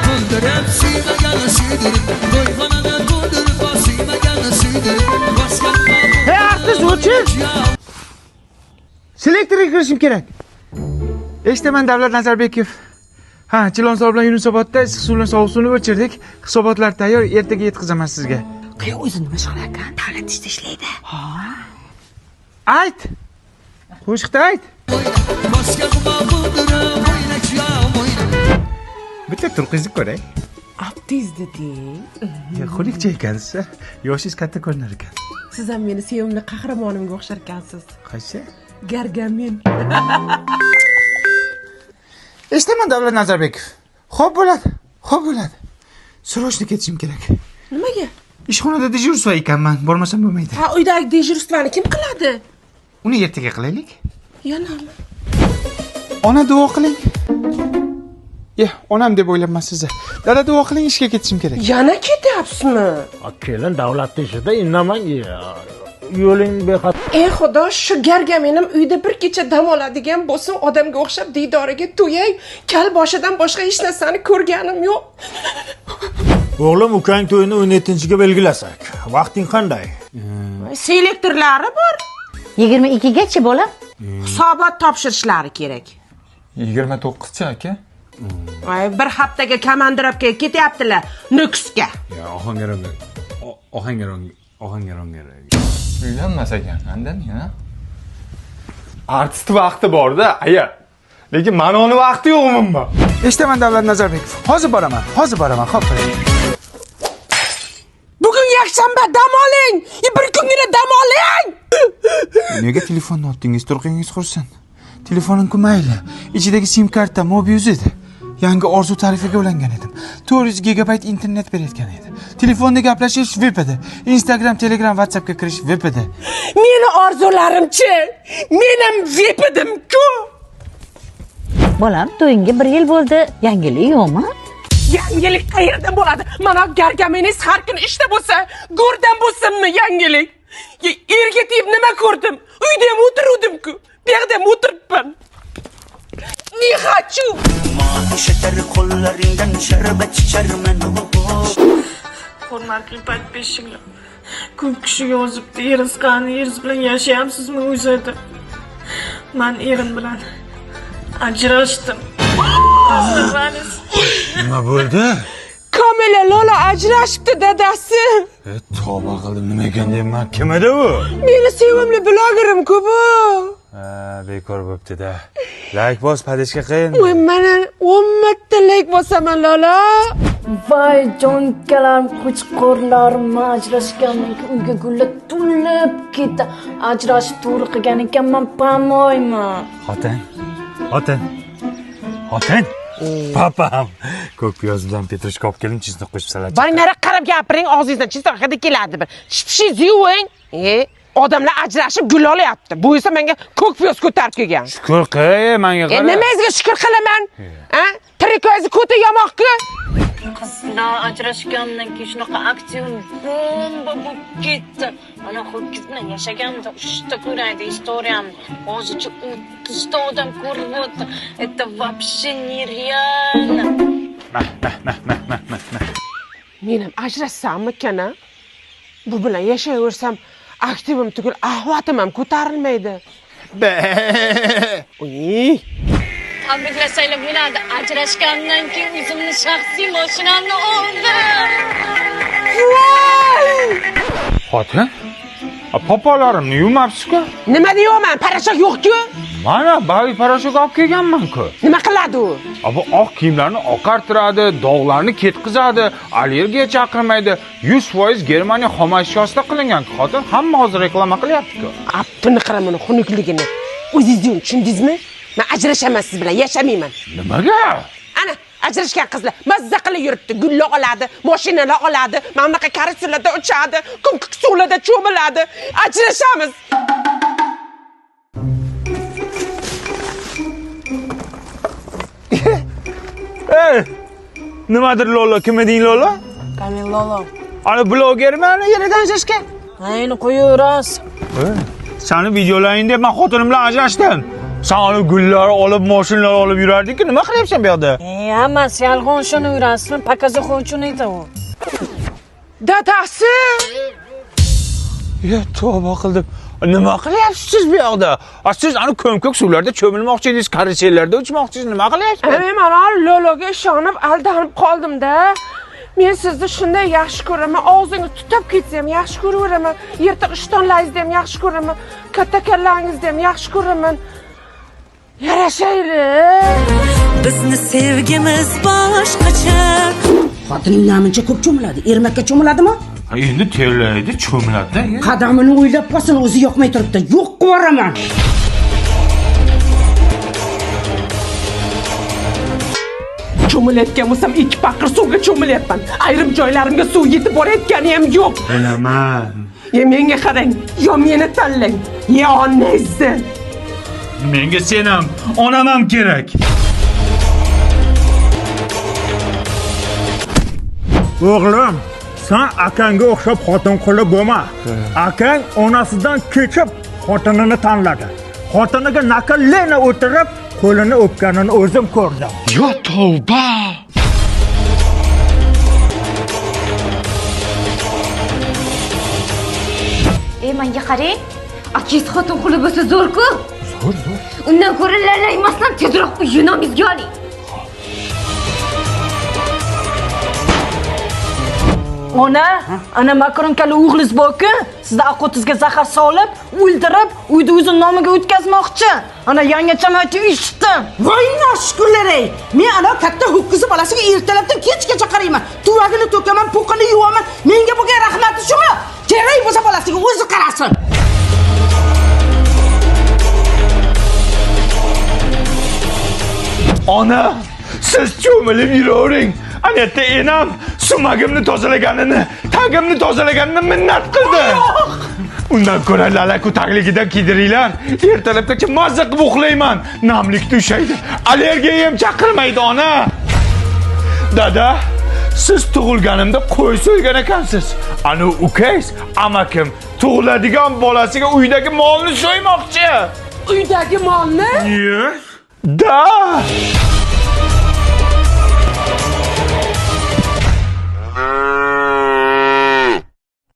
To'ldirib suymagan suydirib to'yxonani to'ldirib suymagan suydirib. Hey, artist, o'chir! Selektorga kirishim kerak. Eshitaman, Davlat Nazarbekov. Ha, Chilonzor bilan Yunusobodda issiq suv bilan sovuq suvni o'chirdik. Hisobotlar tayyor, ertaga yetkazaman sizga. Qiy, o'zi nima ish qilar ekan? Davlat ishda ishlaydi. Ayt. Qo'shiqda ayt. Bitta turqingizni ko'ray. Tez deding. Xunukcha ekansiz. Yoshingiz katta ko'rinar ekan. Siz ham meni sevimli qahramonimga o'xshar ekansiz. Qaysi? Gargamen. Eshitaman, Davlat Nazarbekov. Xo'p bo'ladi. Xo'p bo'ladi. Срочно ketishim kerak. Nimaga? Ishxonada дежурство ekanman, bormasam bo'lmaydi. Ha, uydagi дежурство ni kim qiladi? Uni ertaga qilaylik. Yanami? Ona, duo qiling. Ye, onam deb o'ylabman sizni. Dada, duo qiling, ishga ketishim kerak. Yana ketyapsizmi? Kelin davlat ishida indamang, yo'ling bexatar. Ey Xudo, shu gargamenim uyda bir kecha dam oladigan bo'lsin, odamga o'xshab diydoriga to'yay. Kal boshidan boshqa hech narsani ko'rganim yo'q. O'g'lim, ukang to'yini 17-ga belgilasak, vaqting qanday? Selektorlari bor. 22gacha bolam. Hisobot topshirishlari kerak. 29-chi aka. Voy, bir haftaga komandirovkaga ketyaptilar Nukusga. Ya Ohangaronga. Ohangaronga, Ohangaronga. Uylanmas ekan, andan ya. Artist vaqti bor-da, aya. Lekin mani uni vaqti yo'q umuman. Eshitaman, Davlat Nazarbekov. Hozir boraman, hozir boraman. Xo'p. Bugun yakshanba, dam oling. Bir kungina dam oling. Nega telefonni otdingiz? Turqingiz qursin. Telefonim-ku mayli. Ichidagi sim karta Mobiuz edi. Yangi orzu tarifiga ulangan edim. 400 gigabayt internet berayotgan edi. Telefonda gaplashish VIP edi. Instagram, Telegram, WhatsAppga kirish VIP edi. Meni orzularimchi? Men ham VIP edim-ku. Bolam, to'yingga bir yil bo'ldi. Yangilik yo'qmi? Yangilik qayerdan bo'ladi? Mana gargameningiz har kuni ishda bo'lsa, go'rdan bo'lsinmi yangilik? Ya, erga tegib nima ko'rdim? Uyda ham o'tiruvdim-ku. Bu yoqda ham o'tiribman. Не хочу. Qo'llaringdan sharbat icharman. Hurmatli подписчик lar. Ko'p kishi yozibdi, eringiz qani, eringiz bilan yashayapsizmi o'zi deb. Man erim bilan ajrashdim. Оставались. Nima bo'ldi? Komila Lola ajrashibdi, dadasi. E, tavba qildim, nima ekan deyman. Kim edi u? Meni sevimli blogerim-ku bu. Ha, bekor bo'pti-da. Layk bos, поддержка qiyin. Voy, mana 10 marta layk bosaman, Lola. Voy jonkalarim, qo'chqorlarim, ajrashgandan keyin uyga gullar to'lib ketdi. Ajrashib to'g'ri qilgan ekanman, по-моему. Xotin. Xotin. Xotin. Papam. Ko'k piyoz bilan петрушка olib keldim, чеснок qo'shib salat. Boring, nariyoqqa qarab gapiring, og'zingizdan чеснок hidi keladi bir. Tishingizni yuving. E, odamlar ajrashib gul olyapti. Bu esa menga ko'k piyoz ko'tarib kelgan. Shukur qil, menga E, qara. nimangizga shukur qilaman? A? Tirikozi ko'ti yamoqku. Qizlar, ajrashgandan keyin shunaqa aktiv bomba bo'lib ketdi. Ana ho'kiz bilan yashaganimda uchta ko'raydi istoriyamni. Hozircha 30 ta odam ko'rib o'tdi. Это вообще нереально. Men ham ajrashsammikan, a? Bu bilan yashayversam, aktivim tugul, ahvatim ham ko'tarilmaydi. Be. Uy, Tabriklasanglar bo'ladi. Ajrashgandan keyin o'zimni shaxsiy mashinamni oldim. Xotin? A, popolarimni yuvmabsiz-ku. Nima deyapman? Порошок yo'q-ku. Mana bavi порошок olib kelganman-ku. Nima qiladi u? A, bu oq kiyimlarni oqartiradi, dog'larni ketqizadi, allergiya chaqirmaydi. 100% Germaniya xomashiyosida qilingan. Xotin, hamma hozir reklama qilyapti-ku. Appini qara buni xunukligini. O'zingiz yuring, tushundingizmi? Men ajrashaman siz bilan, yashamayman. Nimaga? Ana, ajrashgan qizlar mazza qilib yuribdi. Gullar oladi, mashinalar oladi, mana bunaqa karusellarda uchadi, ko'k suvlarda cho'miladi. Ajrashamiz. Ey! Nimadir Lolo, kim eding Lolo? Kamil Lolo. Ana blogermi, ana yeridan ajrashgan? Ayni qo'yaverasiz. Sani videolaring deb men xotinim bilan ajrashdim. Sen anu gullar olib, mashinalar olib yurarding-ku, nima qilyapsan bu yoqda? Hammasi yolg'on, shuni yurasizmi? Показуха uchun edi u. Dadasi! Ya tavba qildim. Nima qilyapsiz siz bu yoqda? A siz anu ko'm-ko'k suvlarda cho'milmoqchi edingiz, karusellarda uchmoqchi edingiz, nima qilyapsiz? Men mana Lologa ishonib aldanib qoldim-da. Men sizni shunday yaxshi ko'raman, og'zingiz tutab ketsa ham yaxshi ko'raveraman, yirtiq ishtonlaringizni ham yaxshi ko'raman, katta kallangizni ham yaxshi ko'raman. Yarashaylik. Bizni sevgimiz boshqacha. Xotining namuncha ko'p cho'miladi. Ermakka cho'miladimi? Endi terlaydi, cho'miladi. Qadamini o'ylab qolsin, o'zi yoqmay turibdi. Yo'q qilib yuboraman. Cho'milayotgan bo'lsam ikki paqir suvga cho'milyapman. Ayrim joylarimga suv yetib borayotgani ham yo'q. Bilaman. Ye menga qarang, yo meni tanlang, yo onangizni. Menga sen ham, onam ham kerak. O'g'lim, sen akangga o'xshab xotin qilib bo'lma. Akang onasidan kechib xotinini tanladi. Xotiniga nakalena o'tirib, qo'lini o'pganini o'zim ko'rdim. Yo tavba! Menga qarang. Akangiz xotin quli bo'lsa zo'r-ku. Zo'r, zo'r. Undan ko'ra lalaymasdan tezroq uyini nomingizga oling. Ona, ana makronkali o'g'liz bor-ku, sizni aqo'tizga zahar solib, o'ldirib, uyni o'zini nomiga o'tkazmoqchi. Ana yangacham aytib eshitdim. Voy noshukurlar ey! Men ana katta ho'kizi bolasiga ertalabdan kechgacha qarayman. Tuvagini to'kaman, po'qini yuvaman. Menga bo'lgan rahmati shumi? Kerak bo'lsa bolasiga o'zi qarasin. Ona, siz cho'milib yuravering. Ana yerda enam sumagimni tozalaganini, tagimni tozalaganini minnat qildi. Undan ko'ra lalaku tagligidan kiydiringlar. Ertalabgacha mazza qilib uxlayman. Namlik tushaydi. Allergiya ham chaqirmaydi ona. Dada, siz tug'ilganimda qo'y so'ygan ekansiz. Ana ukangiz amakim tug'iladigan bolasiga uydagi molni so'ymoqchi. Uydagi molni? Yes. Da.